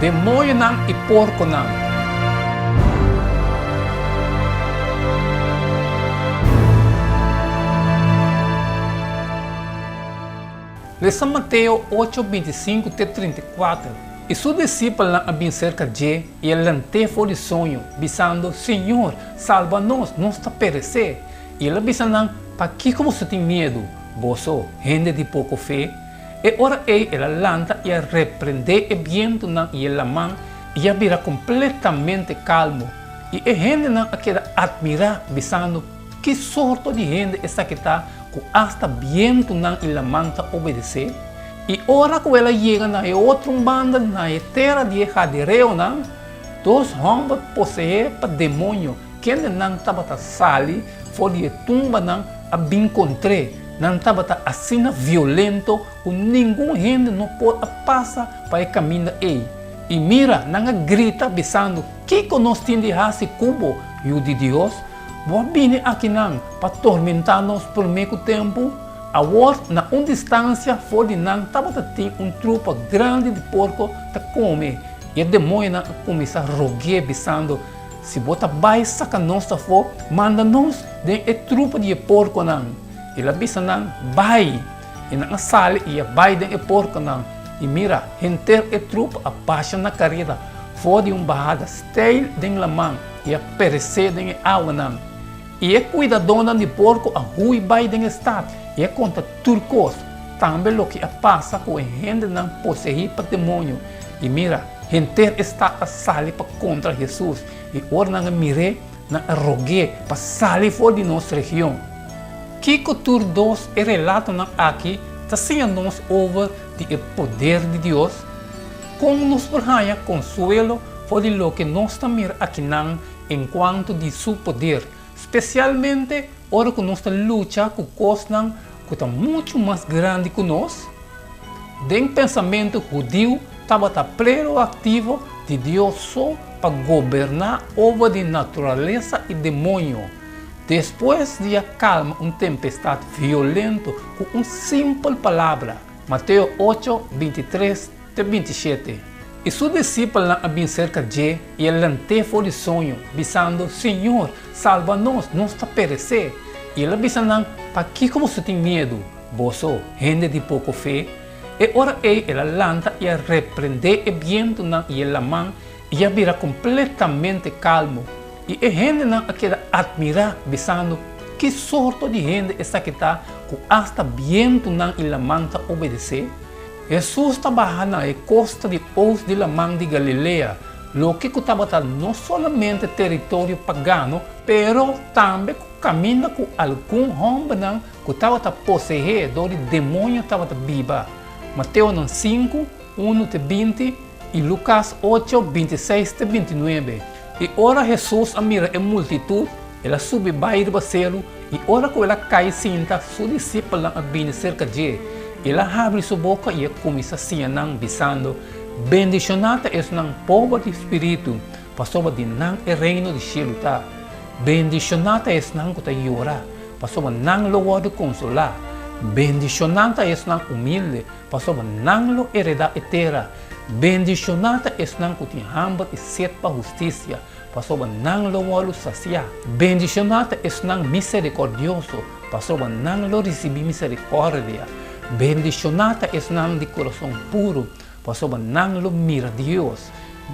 Demoñonan i porkonan. Lesa Mateo ocho, 25 te 34. I su disipelnan a bin serka dje i a lant'é for di soño, bisando, Señor, salba nos, nos ta peresé! I el a bisa nan, Pakiko boso tin miedu, boso, hende di poko fe? E ora ei el a lanta i a reprendé e bientunan i e laman, i a bira kompletamente kalmu. I e hendenan a keda atmirá, bisando, Ki sorto di hende esaki ta ku asta bientunan i laman ta obedesé? I ora ku el a yega na e otro banda na e tera di e gadareonan, dos hòmber poseé pa demoño, kendenan tabata sali for di e tumbanan, a bin kontr'é. Nan tabata asina violento ku ningun hende no por a pasa pa e kaminda ei. I mira, nan a grita, bisando, Kiko nos tin di hasi ku bo, Yu di Dios? Bo a bini akinan pa tormentá nos promé ku tempu? Awor, na un distansia for di nan tabata tin un trupa grandi di porko ta kome, i e demoñonan a kuminsá rog'é, bisando, Si bo ta bai saka nos afó, manda nos den e trupa di e porkonan. El a bisa nan, Bai! I nan a sali i a bai den e porkonan. I mira, henter e trupa a basha na kareda for di un bahada steil den laman i a peresé den e awanan. I e kuidadónan di porko a hui bai den e stat i a konta tur kos, tambe loke a pasa ku e hendenan poseí pa demoño. I mira, henter e stat a sali pa kontra Hesus, i ora nan a mir'é, nan a rog'é pa sali for di nos region. Kiko tur dos e relatonan aki ta siña nos over di e poder di Dios? Kon nos por haña konsuelo for di loke nos ta mira akinan enkuanto di su poder, spesialmente ora ku nos ta lucha ku kosnan ku ta muchu mas grandi ku nos? Den pensamentu hudiu tabata preroaktivo di Dios so pa goberná over di naturalesa i demoño. Despues di a kalma un tempestat violento ku un simpel palabra, Mateo ocho, 23 te 27. I su disipelnan a bin serka dje i a lant'é for di soño, bisando, Señor, salba nos, nos ta peresé! I el a bisa nan, Pakiko boso tin miedu, boso, hende di poko fe? E ora ei el a lanta i a reprendé e bientunan i e laman, i a bira kompletamente kalmu. I e hendenan a keda atmirá, bisando, Ki sorto di hende esaki ta ku asta bientunan i laman ta obedesé? Hesus ta baha na e kosta di ost di Laman di Galilea, loke ku tabata no solamente teritorio pagano, pero tambe ku kaminda ku algun hòmbernan ku tabata poseé dor di demoño tabata biba. Mateonan sinku, unu te 20 i Lukas ocho, 26 te 29. I ora Hesus a mira e multitut, el a subi bai riba seru, i ora ku el a kai sinta, su disipelnan a bini serka dje. El a habri su boka i a kuminsá siña nan, bisando, Bendishoná ta esnan pober di spiritu, pasobra di nan e Reino di shelu ta. Bendishoná ta esnan ku ta yora, pasobra nan lo wòrdu konsolá. Bendishoná ta esnan humilde, pasobra nan lo heredá e tera. Bendishoná ta esnan ku tin hamber i set pa hustisia, pasobra nan lo wòrdu sasiá. Bendishoná ta esnan miserikòrdioso, pasobra nan lo risibí miserikòrdia. Bendishoná ta esnan di kurason puru, pasobra nan lo mira Dios.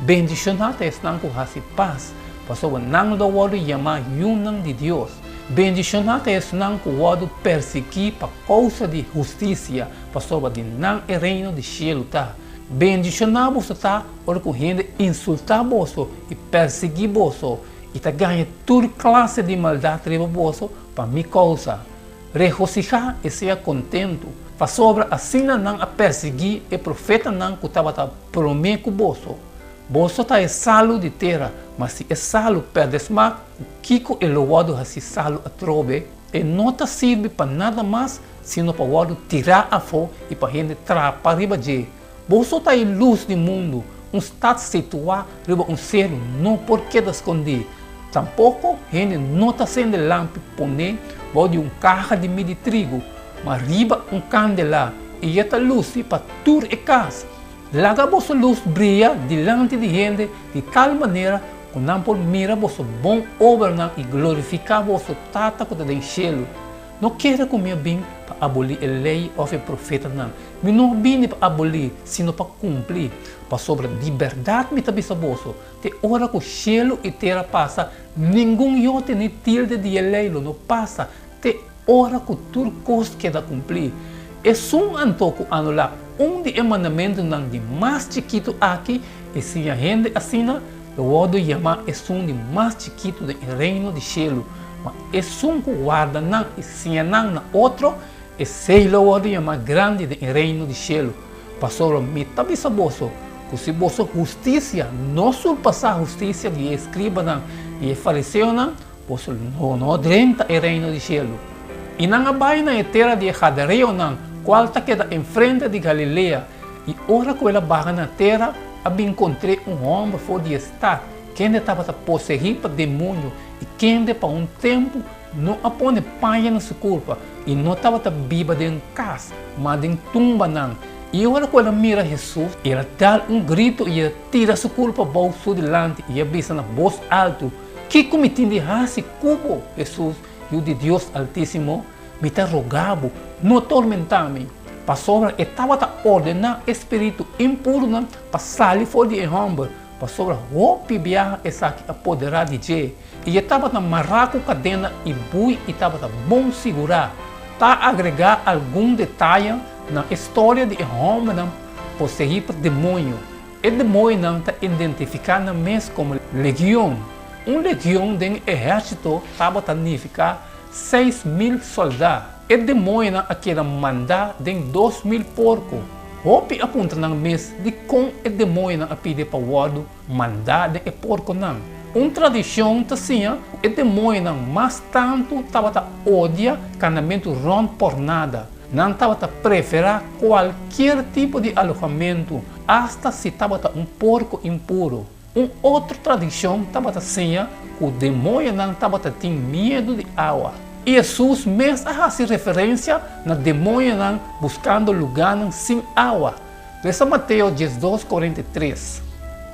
Bendishoná ta esnan ku hasi pas, pasobra nan lo wòrdu yamá yunan di Dios. Bendishoná ta esnan ku wòrdu persiguí pa kousa di hustisia, pasobra di nan e Reino di shelu ta. Bendishoná boso ta ora ku hende insultá boso i persiguí boso i ta gaña tur klase di maldat riba boso pa mi kousa. Regosihá i sea kontentu, pasobra asina nan a persiguí e profetanan ku tabata promé ku boso. Boso ta e salu di tera, ma si e salu pèrdè smak, ku kiko e lo wòrdu hasí salu atrobe? E no ta sirbi pa nada mas sino pa wòrdu tirá afó i pa hende trapa riba dje. Boso ta e lus di mundu. Un stat situá riba un seru no por keda skondí. Tampoko hende no ta sende lampi pon'é bou di un kaha di midi trigu, ma riba un kandelá, i e ta lusi pa tur e kas. Laga boso lus bria dilanti di hende di tal manera ku nan por mira boso bon obranan i glorifiká boso Tata ku ta den shelu. No kere ku mi a bin pa abolí e Lei òf e Profetanan. Mi no a bini pa abolí, sino pa kumpli. Pasobra di bèrdat mi ta bisa boso, te ora ku shelu i tera pasa, ningun yote ni tilde di e Lei lo no pasa, te ora ku tur kos keda kumplí. Esun anto ku anulá un di e mandamentunan di mas chikitu aki i siña hende asina, lo wòrdu yamá esun di mas chikitu den e Reino di shelu. Ma esun ku warda nan i siña nan na otro, esei lo wòrdu yamá grandi den e Reino di shelu. Pasobra mi ta bisa boso ku si boso hustisia no surpasá hustisia di e eskribanan i e fariseonan, Boso lo no drenta e reino di shelu. I nan a bai na e tera di e Gadareonan, kual ta keda enfrente di Galilea. I ora ku el a baha na tera, a bin kontr'é un hòmber for di e stat, kende tabata poseí pa demonio i kende pa un tempu no a pone paña na su kurpa i no tabata biba den kas, ma den tumbanan. I ora ku el a mira Hesus, el a dal un gritu i el a tira su kurpa bou su dilanti i a bisa na bos altu, Kiko mi tin di hasi ku bo, Hesus, Yu di Dios Altísimo? Mi ta roga bo, no tormentá mi. Pasobra e tabata ordená e spiritu impurunan pa sali for di e hòmber, pasobra hopi biaha esaki a poderá di dje, i e tabata mará ku kadena i bui i tabata bon sigurá. Ta agregá algun detaye na e storia di e hòmbernan poseí pa demoño. E demoñonan ta identifiká nan mes komo legion. Un legion den ehérsito tabata nifiká 6000 sòldá. E demoñonan a keda mandá den 2000 porko. Hopi a puntra nan mes dikon e demoñonan a pidi pa wòrdu mandá den e porkonan. Un tradishon ta siña ku e demoñonan mas tantu tabata odia kanamentu rònt pòrnada. Nan tabata preferá kualkier tipo di alohamentu, asta si tabata un porko impuru. Un otro tradishon tabata siña ku demoñonan tabata tin miedu di awa. I Hesus mes a hasi referensia na demoñonan buskando lugánan sin awa. Lesa Mateo 12, 43.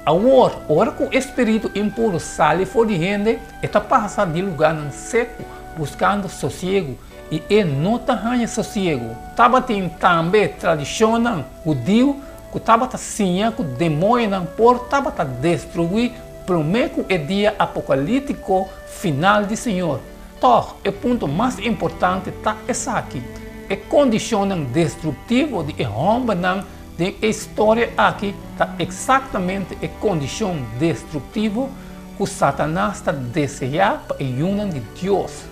Awor, ora ku e spiritu impuru sali for di hende, e ta pasa di lugánan seku, buskando sosiegu. I e no ta haña sosiegu. Tabatin tambe tradishonnan hudiu ku tabata siña ku demoñonan por tabata destruí promé ku e dia apokalítiko final di Señor. Tòg, e punto mas importante ta esaki, e kondishonnan destruktivo di e hòmbernan den e historia aki ta eksaktamente e kondishon destruktivo ku Satanas ta deseá pa e yunan di Dios.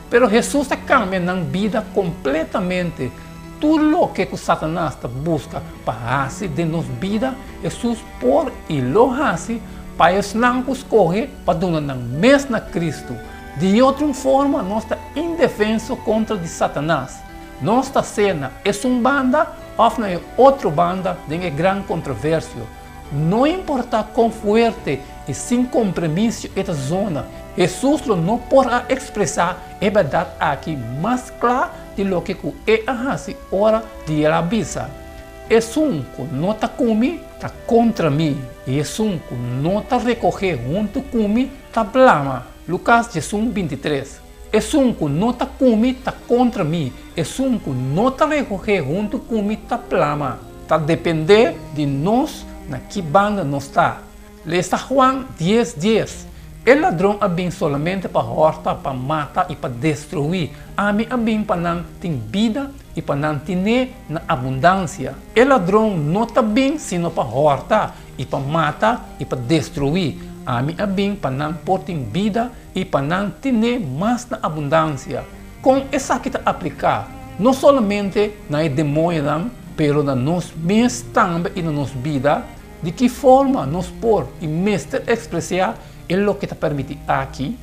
Pero Hesus a kambia nan bida kompletamente. Tur loke ku Satanas ta buska pa hasi den nos bida, Hesus por i lo hasi pa esnan ku skohe pa duna nan mes na Kristu. Di otro un forma nos ta indefenso kontra di Satanas. Nos ta sea na esun banda òf na e otro banda den e gran kontroversio. No importá kon fuerte i sin kompromisio e ta zona, Hesus lo no por a ekspresá e bèrdat aki mas kla di loke ku e a hasi ora di el a bisa, Esun ku no ta ku mi ta kontra mi, i esun ku no ta rekohé huntu ku mi ta blama. Lukas 11, 23. Esun ku no ta ku mi ta kontra mi, esun ku no ta rekohé huntu ku mi ta plama. Ta dependé di nos na ki banda nos ta. Lesa Juan 10, 10. E ladron a bin solamente pa hòrta, pa mata i pa destruí. Ami a bin pa nan tin bida i pa nan tin'é na abundansia. E ladron no ta bin sino pa hòrta i pa mata i pa destruí. Ami a bin pa nan por tin bida i pa nan tin'é mas na abundansia. Kon esaki ta apliká no solamente na e demoñonan, pero na nos mes tambe i na nos bida? Di ki forma nos por i mester ekspresá e loke ta permití aki?